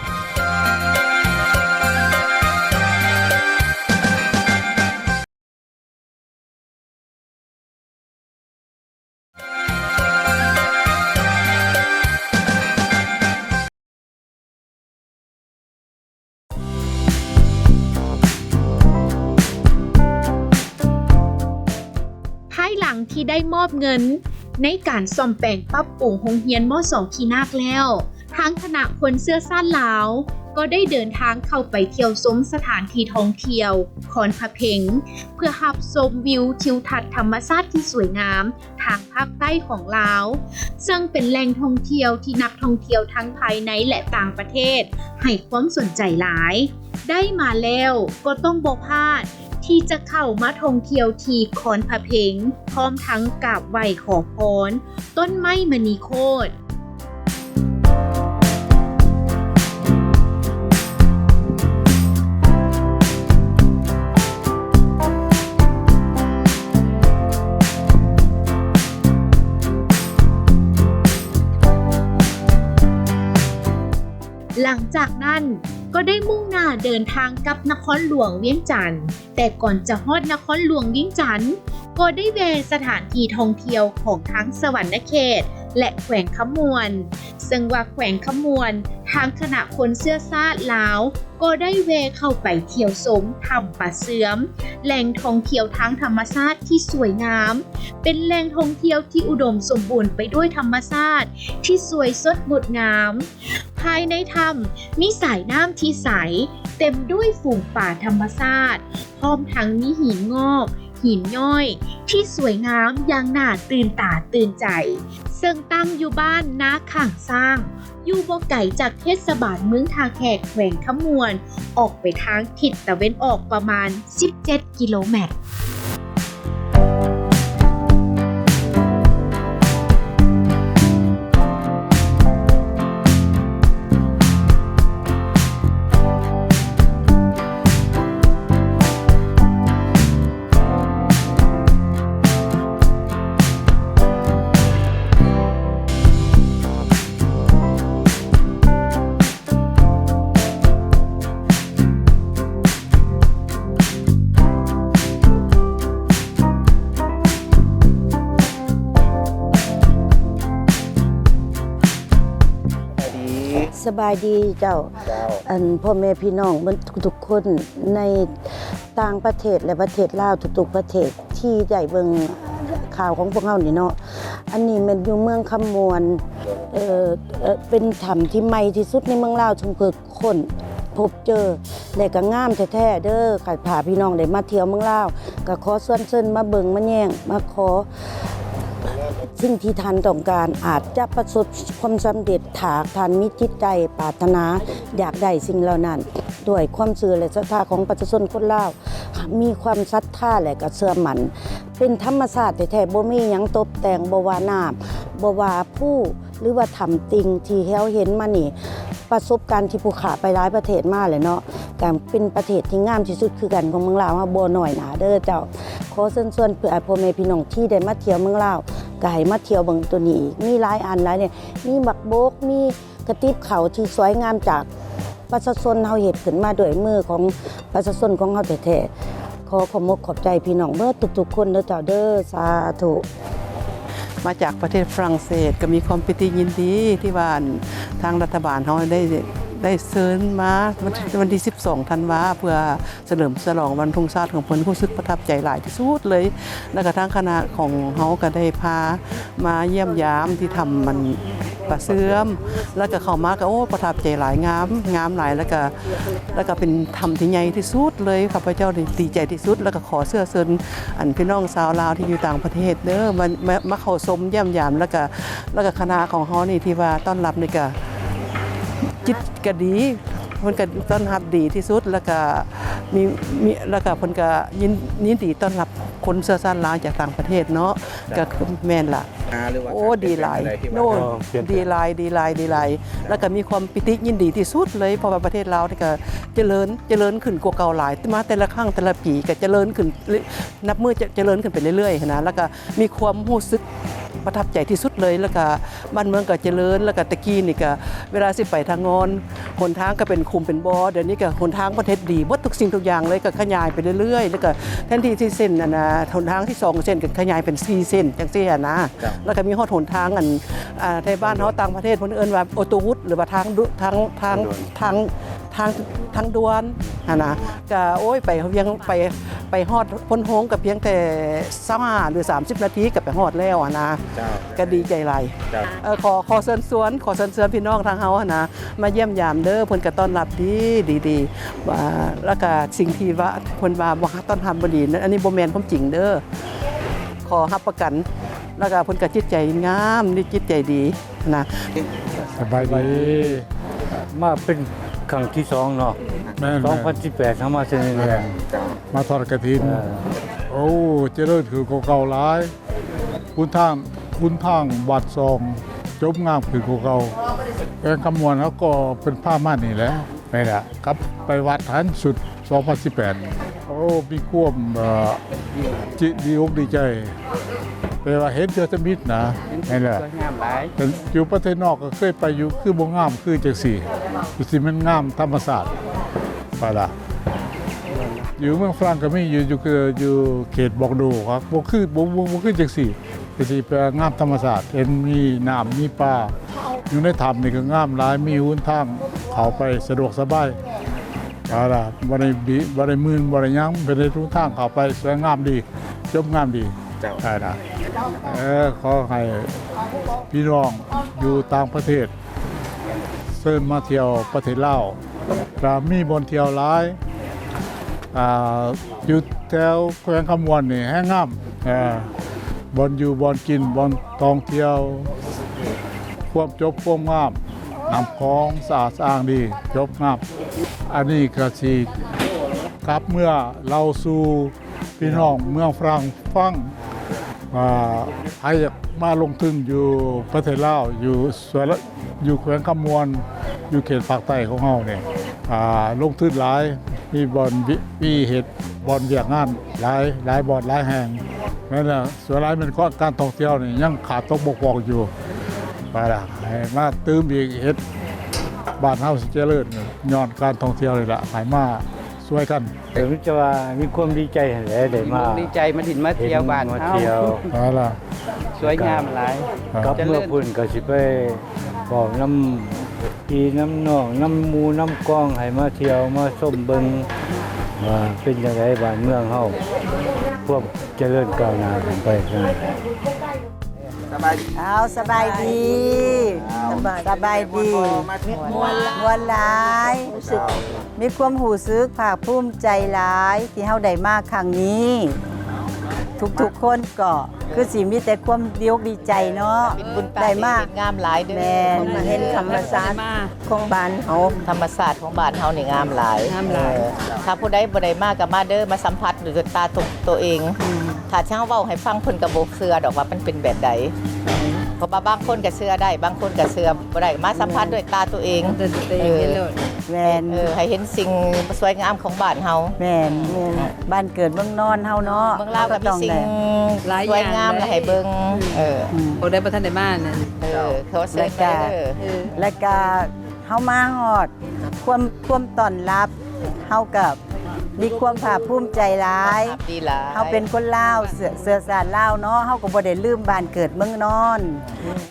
ພາຍຫຼັງທີ່ໄດ້ມອບເງິນໃນການສ້ອມແປງປັບປຸງໂຮງຮຽນ ມສ ຂີ້ນາກແລ້ວ, ທາງຄະນະຄົນເຊື້ອຊາດລາວ ກໍໄດ້ເດີນທາງເຂົ້າໄປທ່ຽວຊົມສະຖານທີ່ທ່ອງທ່ຽວຄອນພະເພັງ ເພື່ອຮັບຊົມວິວທິວທັດທຳມະຊາດທີ່ສວຍງາມທາງພາກໃຕ້ຂອງລາວ, ເຊິ່ງເປັນແຫຼ່ງທ່ອງທ່ຽວທີ່ນັກທ່ອງທ່ຽວທັງພາຍໃນ ແລະ ຕ່າງປະເທດໃຫ້ຄວາມສົນໃຈຫຼາຍ. ໄດ້ມາແລ້ວກໍຕ້ອງບໍ່ພາດທີ່ຈະເຂົ້າມາທ່ອງທ່ຽວທີ່ຄອນພະເພັງ, ພ້ອມທັງກາບໄຫວ້ຂໍພອນ ຕົ້ນໄມ້ມະນີໂຄດ. ຫຼັງຈາກນັ້ນກໍໄດ້ມຸ່ງໜ້າເດີນທາງກັບນະຄອນຫຼວງວຽງຈັນ. ແຕ່ກ່ອນຈະຮອດນະຄອນຫຼວງວຽງຈັນ ກໍໄດ້ແວ່ສະຖານທີ່ທ່ອງທ່ຽວຂອງທາງສະຫວັນນະເຂດ ແລະ ແຂວງຄຳມ່ວນ, ເຊິ່ງວ່າແຂວງຄຳມ່ວນ ທາງຄະນະຄົນເຊື້ອຊາດລາວ ກໍໄດ້ແວ່ເຂົ້າໄປທ່ຽວຊົມຖ້ຳປາເຊື່ອມ, ແຫຼ່ງທ່ອງທ່ຽວທາງທຳມະຊາດທີ່ສວຍງາມ, ເປັນແຫຼ່ງທ່ອງທ່ຽວທີ່ອຸດົມສົມບູນໄປດ້ວຍທຳມະຊາດທີ່ສວຍສົດງົດງາມ. ພາຍໃນຖ້ຳມີສາຍນ້ຳທີ່ໃສ ເຕັມດ້ວຍຝູງປາທຳມະຊາດ, ພ້ອມທັງມີຫີນງອກ, ຫີນຍ້ອຍທີ່ສວຍງາມຢ່າງໜ້າຕື່ນຕາຕື່ນໃຈ, ເຊິ່ງຕັ້ງຢູ່ບ້ານນາຂ້າງຊ້າງ, ຢູ່ບໍ່ໄກຈາກເທດສະບານເມືອງທ່າແຂກ ແຂວງຄຳມ່ວນ, ອອກໄປທາງທິດຕາເວັນອອກປະມານສິບເຈັດກິໂລແມັດ. ສະບາຍດີເຈົ້າ. ເຈົ້າ. ອັນ ພໍ່ແມ່ພີ່ນ້ອງເບິດທຸກໆຄົນໃນຕ່າງປະເທດ ແລະ ປະເທດລາວ ທຸກໆປະເທດທີ່ໄດ້ເບິ່ງຂ່າວຂອງພວກເຮົານີ້ເນາະ, ອັນນີ້ແມ່ນຢູ່ເມືອງຄຳມ່ວນ ເອີ ເປັນຖ້ຳທີ່ໃໝ່ທີ່ສຸດໃນເມືອງລາວ ເຊິ່ງເພິ່ນຄົ້ນພົບເຈີ ແລະ ກໍງາມແທ້ໆເດີ. ຄັນຖ້າພີ່ນ້ອງໄດ້ມາທ່ຽວເມືອງລາວ ກໍຂໍຊວນເຊີນມາເບິ່ງມາແຍງ ມາຂໍ ສິ່ງທີ່ທ່ານຕ້ອງການອາດຈະປະສົບຄວາມສຳເລັດ ຖ້າທ່ານມີຈິດໃຈປາດຖະໜາຢາກໄດ້ສິ່ງເຫຼົ່ານັ້ນ ດ້ວຍຄວາມເຊື່ອ ແລະ ສັດທາຂອງປະຊາຊົນຄົນລາວ ມີຄວາມສັດທາ ແລະ ກໍເຊື່ອໝັ້ນ. ເປັນທຳມະຊາດແທ້ໆ ບໍ່ມີຫຍັງຕົບແຕ່ງ, ບໍ່ວ່ານ້ຳ, ບໍ່ວ່າພູ ຫຼືວ່າຖ້ຳຕິ່ງທີ່ເຮົາເຫັນມານີ້, ປະສົບການທີ່ຜູ້ຂ້າໄປຫຼາຍປະເທດມາແຫຼະເນາະ, ກໍເປັນປະເທດທີ່ງາມທີ່ສຸດຄືກັນຂອງເມືອງລາວເຮົາ, ບໍ່ນ້ອຍໜ້າເດີເຈົ້າ. ຂໍເຊີນຊວນເພື່ອໃຫ້ພໍ່ແມ່ພີ່ນ້ອງທີ່ໄດ້ມາທ່ຽວເມືອງລາວ ກໍໃຫ້ມາທ່ຽວເບິ່ງໂຕນີ້ອີກ. ມີຫຼາຍອັນຫຼາຍແນວ, ມີໝາກບົກ, ມີກະຕິບເຂົ້າທີ່ສວຍງາມຈາກປະຊາຊົນເຮົາເຮັດຂຶ້ນມາດ້ວຍມືຂອງປະຊາຊົນຂອງເຮົາແທ້ໆ. ຂໍຂອບມົກຂອບໃຈພີ່ນ້ອງເບິດທຸກໆຄົນເດີເຈົ້າເດີ. ສາທຸ. ມາຈາກປະເທດຝຣັ່ງເສດ ກໍມີຄວາມປີຕິຍິນດີທີ່ວ່າ ອັນ ທາງລັດຖະບານເຮົາໄດ້ ໄດ້ເຊີນມາວັນ ວັນທີສິບສອງທັນວາ ເພື່ອສະເຫຼີມສະຫຼອງວັນທຸງຊາດຂອງເພິ່ນ. ຮູ້ສຶກປະທັບໃຈຫຼາຍທີ່ສຸດເລີຍ, ແລ້ວກໍທາງຄະນະຂອງເຮົາກໍໄດ້ພາມາຢ້ຽມຢາມທີ່ຖ້ຳ ອັນ ປາເຊື່ອມ ແລ້ວກໍເຂົ້າມາກໍ ໂອ້ ປະທັບໃຈຫຼາຍ, ງາມ ງາມຫຼາຍ, ແລ້ວກໍ ແລ້ວກໍເປັນຖ້ຳທີ່ໃຫຍ່ທີ່ສຸດເລີຍ. ຂ້າພະເຈົ້ານີ້ດີໃຈທີ່ສຸດ ແລ້ວກໍ ຂໍເຊື້ອເຊີນ ອັນ ພີ່ນ້ອງຊາວລາວທີ່ຢູ່ຕ່າງປະເທດເດີ ມາ ມາ ມາເຂົ້າຊົມຢ້ຽມຢາມ ແລ້ວກະ ແລ້ວກະຄະນະຂອງເຮົານີ້ທີ່ວ່າຕ້ອນຮັບນີ້ກະ ຈິດກະດີ ເພິ່ນກະຕ້ອນຮັບດີທີ່ສຸດ ແລ້ວກະມີ ມີ ແລ້ວກະເພິ່ນກະຍິນ ຍິນດີຕ້ອນຮັບຄົນເຊື້ອຊາດລາວຈາກຕ່າງປະເທດເນາະ. ກະແມ່ນລະ. ໂອ້ ດີຫຼາຍ. ໂອ້ ດີຫຼາຍ ດີຫຼາຍ ດີຫຼາຍ. ແລ້ວກະມີຄວາມປີຕິຍິນດີທີ່ສຸດເລີຍ ເພາະວ່າປະເທດລາວນີ້ກະຈະເລີນ ຈະເລີນຂຶ້ນກວ່າເກົ່າຫຼາຍ ມາແຕ່ລະຄັ້ງແຕ່ລະປີກະຈະເລີນຂຶ້ນ ນັບມື້ຈະຈະເລີນຂຶ້ນໄປເລື້ອຍໆຫັ້ນນະ. ແລ້ວກະມີຄວາມຮູ້ສຶກປະທັບໃຈທີ່ສຸດເລີຍ. ແລ້ວກະບ້ານເມືອງກະຈະເລີນ ແລ້ວກະແຕ່ກີ້ນີ້ກະເວລາຊິໄປທາງງອນ ຫົນທາງກະເປັນຂຸມເປັນບໍ່, ດຽວນີ້ກະຫົນທາງເພິ່ນເຮັດດີເບິດທຸກສິ່ງທຸກຢ່າງເລີຍ ກະຂະຫຍາຍໄປເລື້ອຍໆ. ແລ້ວກະແທນທີ່ຊິເສັ້ນ ອັນນະ ຫົນທາງທີ່ສອງເສັ້ນກະຂະຫຍາຍເປັນສີ່ເສັ້ນ ຈັ່ງຊີ້ຫັ້ນນະ. ເຈົ້າ. ແລ້ວກະມີຮອດຫົນທາງ ອັນ ອ່າ ໃນບ້ານເຮົາ ຕ່າງປະເທດເພິ່ນເອີ້ນວ່າໂອໂຕວຸດ ຫຼືວ່າທາງ ທາງ ທາງ ທາງ ທາງ ທາງດ່ວນຫັ້ນນະ ກະ ໂອ້ຍ ໄປວຽງ ໄປ ໄປຮອດໂພນໂຮງກະພຽງແຕ່ຊາວຫ້າ ຫຼື ສາມສິບນາທີກະໄປຮອດແລ້ວຫັ້ນນະ ເຈົ້າ ກະດີໃຈຫຼາຍ ເຈົ້າ ເອີ ຂໍ ຂໍເຊີນຊວນ ຂໍເຊີນຊວນພີ່ນ້ອງທາງເຮົາຫັ້ນນະ ມາຢ້ຽມຢາມເດີ ເພິ່ນກະຕ້ອນຮັບດີ ດີ ດີ ວ່າ ລະກະສິ່ງທີ່ວ່າ ເພິ່ນວ່າບໍ່ ຕ້ອນຮັບບໍ່ດີນັ້ນ ອັນນີ້ບໍ່ແມ່ນຄວາມຈິງເດີ ຂໍຮັບປະກັນ ລະກະເພິ່ນກະຈິດໃຈງາມ ມີຈິດໃຈດີ ນະ ສະບາຍດີ ມາເປັນຄັ້ງທີສອງເນາະ ແມ່ນໆ ສອງພັນສິບແປດເຮົາມາເທື່ອໜຶ່ງແລ້ວ ມາທອດກະຖິນ ເອີ ໂອ້ ຈະເລີນຂຶ້ນກວ່າເກົ່າຫຼາຍ ຫົນທາງ ຫົນທາງບ້ານຊ່ອງຈົບງາມຂຶ້ນກວ່າເກົ່າ ແຂວງຄຳມ່ວນເຮົາກໍເພິ່ນພາມານີ້ແຫຼະ ແມ່ນລະ ກັບໄປວັດຫັ້ນຊຸດສອງພັນສິບແປດ ໂອ້ ມີຄວາມ ເອີ ຈິ ດີອົກດີໃຈ ແປວ່າເຫັນເທື່ອທຳອິດນະ ເຫັນແລ້ວ ສວຍງາມຫຼາຍ ເປັນ ຢູ່ປະເທດນອກກໍເຄີຍໄປຢູ່ ຄືບໍ່ງາມຄືຈັ່ງຊີ້ ຄືຊິແມ່ນງາມທຳມະຊາດ ວ່າລະ ຢູ່ເມືອງຝຣັ່ງກໍມີຢູ່ ຢູ່ ຢູ່ເຂດບອງໂດ ບໍ່ຄື ບໍ່ ບໍ່ ບໍ່ຄືຈັ່ງຊີ້ ຄືຊິແປງາມທຳມະຊາດ ເຫັນມີນ້ຳມີປາ ຢູ່ໃນຖ້ຳນີ້ກໍງາມຫຼາຍ ມີຫົນທາງເຂົ້າໄປສະດວກສະບາຍ ວ່າລະ ບໍ່ໄດ້ບີ ບໍ່ໄດ້ມື່ນ ບໍ່ໄດ້ຫຍັງ ເປັນຫົນທາງເຂົ້າໄປສວຍງາມດີ ຈົບງາມດີ ເຈົ້າ ເອີ ຂໍໃຫ້ພີ່ນ້ອງຢູ່ຕ່າງປະເທດ ເຊີນມາທ່ຽວປະເທດລາວ ກະມີບ່ອນທ່ຽວຫຼາຍ ອ່າ ຢູ່ແຖວແຂວງຄຳມ່ວນນີ້ແຮງງາມ ເອີ ບ່ອນຢູ່ ບ່ອນກິນ ບ່ອນທ່ອງທ່ຽວ ຄວາມຈົບຄວາມງາມ ນ້ຳຂອງສະອາດສະອ້າງດີ ຈົບງາມ ອັນນີ້ກະຊິກັບເມືອເລົ່າສູ່ ພີ່ນ້ອງເມືອງຝຣັ່ງຟັງວ່າ ໃຜຢາກມາລົງທຶນຢູ່ປະເທດລາວ ຢູ່ສວນ ຢູ່ແຂວງຄຳມ່ວນ ຢູ່ເຂດພາກໃຕ້ຂອງເຮົານີ້ ອ່າ ລົງທຶນຫຼາຍ ມີບ່ອນ ມີເຮັດ ບ່ອນວຽກງານຫຼາຍ ຫຼາຍບ່ອນຫຼາຍແຫ່ງ ແມ່ນລະ ສ່ວນຫຼາຍແມ່ນການທ່ອງທ່ຽວນີ້ຍັງຂາດຕົກບົກຜ່ອງຢູ່ ວ່າລະ ໃຫ້ມາຕື່ມອີກ ເຮັດບ້ານເຮົາຊິຈະເລີນ ຍ້ອນການທ່ອງທ່ຽວນີ້ລະ ໃຫ້ມາຊ່ວຍກັນ. ເອີ ມີແຕ່ວ່າມີຄວາມດີໃຈຫັ້ນແຫຼະ ໄດ້ມາ ດີໃຈມາດິນມາທ່ຽວບ້ານເຮົາ ມາທ່ຽວ ສວຍງາມຫຼາຍ ກັບເມືອພຸ້ນກໍຊິໄປເວົ້ານຳພີ່ນຳນ້ອງ ນຳໝູ່ນຳກອງ ໃຫ້ມາທ່ຽວມາຊົມເບິ່ງວ່າເປັນຈັ່ງໃດບ້ານເມືອງເຮົາ ຄວາມຈະເລີນກ້າວໜ້າຂຶ້ນໄປ. ເອົາ ສະບາຍດີ ສະບາຍດີ ມ່ວນຫຼາຍ ມີຄວາມຮູ້ສຶກພາກພູມໃຈຫຼາຍທີ່ເຮົາໄດ້ມາຄັ້ງນີ້ ທຸກໆຄົນກໍຄືຊິມີແຕ່ຄວາມດີອົກດີໃຈເນາະ ໄດ້ມາ ງາມຫຼາຍເດີ ແມ່ນ ເຫັນທຳມະຊາດຂອງບ້ານເຮົາ ທຳມະຊາດຂອງບ້ານເຮົານີ້ງາມຫຼາຍ ງາມຫຼາຍ ເອີ ຖ້າຜູ້ໃດບໍ່ໄດ້ມາກໍມາເດີ ມາສຳຜັດດ້ວຍຕາຕົວເອງ ຖ້າເຮົາເວົ້າໃຫ້ຟັງເພິ່ນກໍບໍ່ເຊື່ອດອກວ່າມັນເປັນແບບໃດ ເພາະວ່າບາງຄົນກໍເຊື່ອໄດ້ ບາງຄົນກໍເຊື່ອບໍ່ໄດ້ ມາສຳຜັດດ້ວຍຕາຕົວເອງ ເອີ ແມ່ນ ເອີ ໃຫ້ເຫັນສິ່ງສວຍງາມຂອງບ້ານເຮົາ ແມ່ນ ບ້ານເກີດເມືອງນອນເຮົາເນາະ ເມືອງລາວກໍມີສິ່ງສວຍງາມໃຫ້ເບິ່ງ ເອີ ຜູ້ໃດບໍ່ທັນໄດ້ມານັ້ນ ເອີ ຂໍເຊີນໄປເດີ ແລ້ວກະເຮົາມາຮອດ ຄວາມ ຄວາມຕ້ອນຮັບ ເຮົາກໍມີຄວາມພາກພູມໃຈຫຼາຍ ເຮົາເປັນຄົນລາວ ເຊື້ອ ເຊື້ອຊາດລາວເນາະ ເຮົາກໍບໍ່ໄດ້ລືມບ້ານເກີດເມືອງນອນ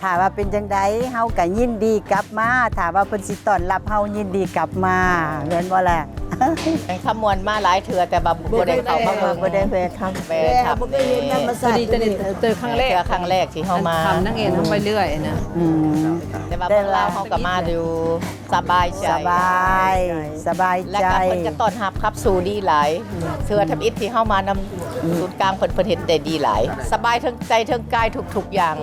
ຖ້າວ່າເປັນຈັ່ງໃດເຮົາກໍຍິນດີກັບມາ ຖ້າວ່າເພິ່ນຊິຕ້ອນຮັບເຮົາຍິນດີກັບມາ ແມ່ນບໍ່ລະ? ແຂວງຄຳມ່ວນມາຫຼາຍເທື່ອ ແຕ່ວ່າບໍ່ໄດ້ເຂົ້າມາເບິ່ງ ບໍ່ໄດ້ແວະຄຳ ແວະ ບໍ່ເຄີຍເຫັນທຳມະຊາດ ເທື່ອຄັ້ງແລກ ເທື່ອຄັ້ງແລກທີ່ເຮົາມາ ທຳນາງເອນເຮົາໄປເລື້ອຍນະ ອືມ ແຕ່ວ່າເມືອງລາວເຮົາກໍມາຢູ່ ສະບາຍໃຈ ສະບາຍ ສະບາຍໃຈ ແລ້ວກໍເພິ່ນກໍຕ້ອນຮັບຂັບສູ້ດີຫຼາຍ ເທື່ອທຳອິດທີ່ເຮົາມານຳສູນກາງເພິ່ນ ເພິ່ນເຮັດໄດ້ດີຫຼາຍ ສະບາຍເທິງໃຈເທິງກາຍທຸກໆຢ່າງ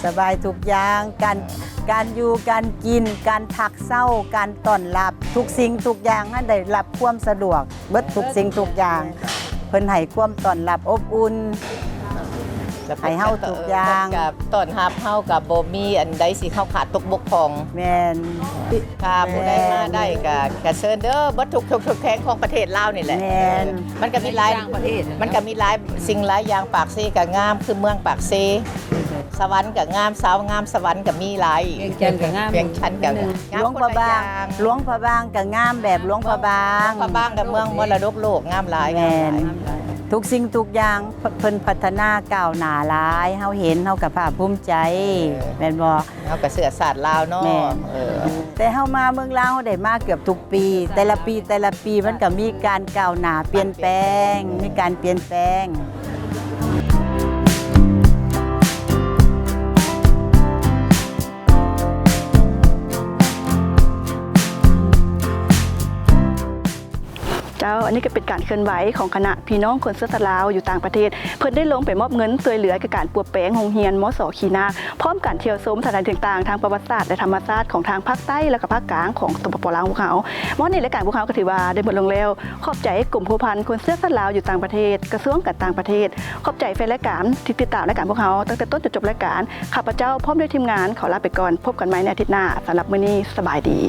ສະບາຍທຸກຢ່າງ ການ ການຢູ່ ການກິນ ການພັກເຊົາ ການຕ້ອນຮັບ ທຸກສິ່ງທຸກຢ່າງ ເຮົາໄດ້ຮັບຄວາມສະດວກເບິດທຸກສິ່ງທຸກຢ່າງ ເພິ່ນໃຫ້ຄວາມຕ້ອນຮັບອົບອຸ່ນ ໃຫ້ເຮົາທຸກຢ່າງ ເພິ່ນກໍຕ້ອນຮັບເຮົາ ກໍບໍ່ມີອັນໃດຊິເຮົາຂາດຕົກບົກຜ່ອງ ແມ່ນ ຖ້າຜູ້ໃດມາໄດ້ກໍ ກໍເຊີນເດີ ເບິດທຸກ ທຸກ ທຸກແຂວງຂອງປະເທດລາວນີ້ແຫຼະ ແມ່ນ ມັນກໍມີຫຼາຍ ມັນກໍມີຫຼາຍສິ່ງຫຼາຍຢ່າງ ປາກເຊກໍງາມ ຄືເມືອງປາກເຊ ສະຫວັນກໍງາມ ສາວງາມສະຫວັນກໍມີຫຼາຍ ວຽງຈັນກໍງາມ ວຽງຈັນກໍງາມ ຫຼວງພະບາງ ຄົນລະຢ່າງ ຫຼວງພະບາງກໍງາມແບບຫຼວງພະບາງ ຫຼວງພະບາງກໍເມືອງມໍລະດົກໂລກ ງາມຫຼາຍ ງາມຫຼາຍ ແມ່ນ ງາມຫຼາຍ ທຸກສິ່ງທຸກຢ່າງເພິ່ນພັດທະນາກ້າວໜ້າຫຼາຍ ເຮົາເຫັນເຮົາກໍພາກພູມໃຈ ເອີ ແມ່ນບໍ່? ເຮົາກໍເຊື້ອຊາດລາວເນາະ ແມ່ນ ເອີ ແຕ່ເຮົາມາເມືອງລາວ ເຮົາໄດ້ມາເກືອບທຸກປີ ແຕ່ລະປີ ແຕ່ລະປີມັນກໍມີການກ້າວໜ້າປ່ຽນແປງ ມີການປ່ຽນແປງ. ເຈົ້າ ອັນນີ້ກໍເປັນການເຄື່ອນໄຫວຂອງຄະນະພີ່ນ້ອງຄົນເຊື້ອຊາດລາວຢູ່ຕ່າງປະເທດ ເພິ່ນໄດ້ລົງໄປມອບເງິນຊ່ວຍເຫຼືອໃນການປົວແປງໂຮງຮຽນ ມສ ຂີ້ນາກ ພ້ອມການທ່ຽວຊົມສະຖານທີ່ຕ່າງໆ ທາງປະຫວັດສາດ ແລະ ທຳມະຊາດຂອງທາງພາກໃຕ້ ແລະ ກໍພາກກາງຂອງ ສປປ ລາວຂອງເຮົາ. ມາຮອດນີ້ລາຍການພວກເຮົາກໍຖືວ່າໄດ້ໝົດລົງແລ້ວ. ຂອບໃຈກົມພົວພັນຄົນເຊື້ອຊາດລາວຢູ່ຕ່າງປະເທດ, ກະຊວງການຕ່າງປະເທດ. ຂອບໃຈແຟນລາຍການທີ່ຕິດຕາມລາຍການພວກເຮົາຕັ້ງແຕ່ຕົ້ນຈົນຈົບລາຍການ. ຂ້າພະເຈົ້າພ້ອມດ້ວຍທີມງານຂໍລາໄປກ່ອນ. ພົບກັນໃໝ່ໃນອາທິດໜ້າ. ສຳລັບມື້ນີ້ ສະບາຍດີ.